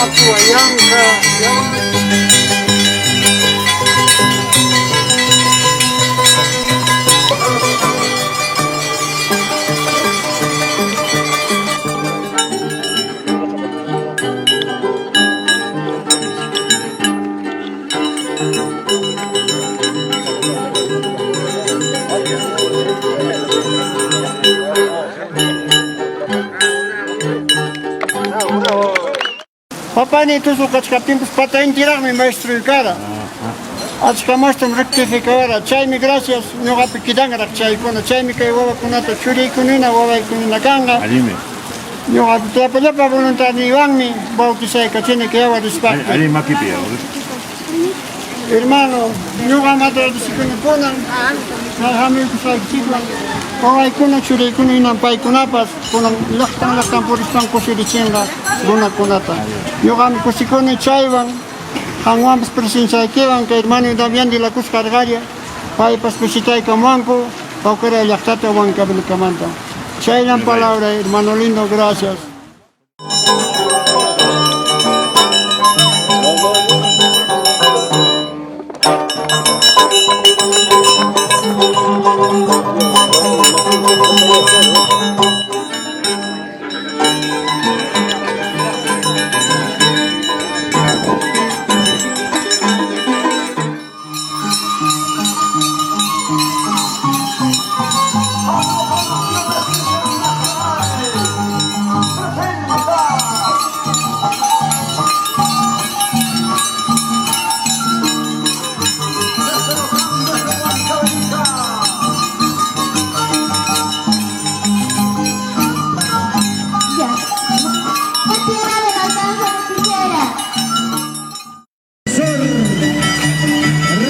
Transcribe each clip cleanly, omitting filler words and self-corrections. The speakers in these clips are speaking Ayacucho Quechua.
Apu Ayanka. Papani tusu kachkaptinpas patayntiraqmi maestroy kara. Achka mastam rectificawara. Chaymi gracias ñuqapi kidanraq chaykuna. Chaymi kay wawakunata churiykunina wawaykunina kanqa. Allinmi. Ñuqa llapa voluntadniywanmi bautizaykachini kay yawarispa. Allin makipi. Hermano, ñuqam agradecikuni kunan kay hamuykusqaykichikwan wawaykuna churiykuna hinam paykunapas kunan llaqtan llaqtan purispan kusirichinqa runakunata. Ñuqam kusikuni chaywan qanwanpas presenciaykiwan kay hermano Damián de la Cruz Cargaria paypas visitaykamuwanku Paucaray llaqtata Huancavelica-manta. Chaynam palabra, hermano lindo, gracias.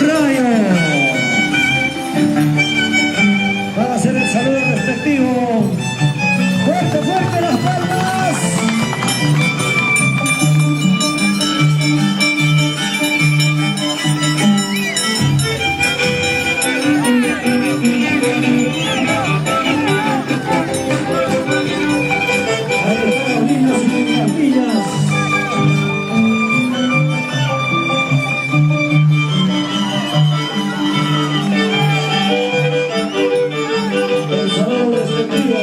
Rayo. Van a hacer el saludo respectivo. Fuerte, fuerte las palmas. Ahí están los niños y las niñas. El saludo respectivo.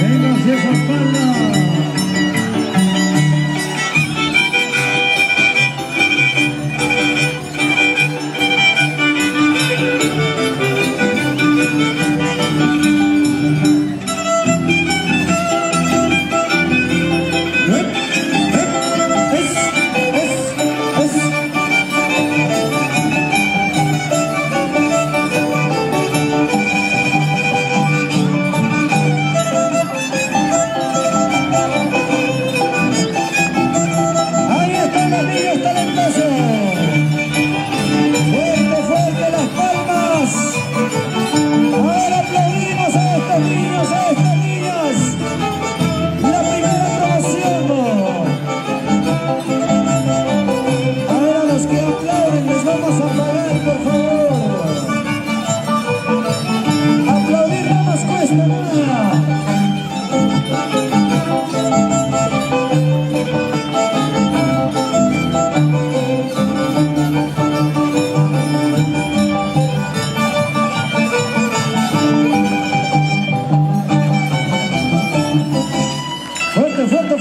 Vengan esas palmas.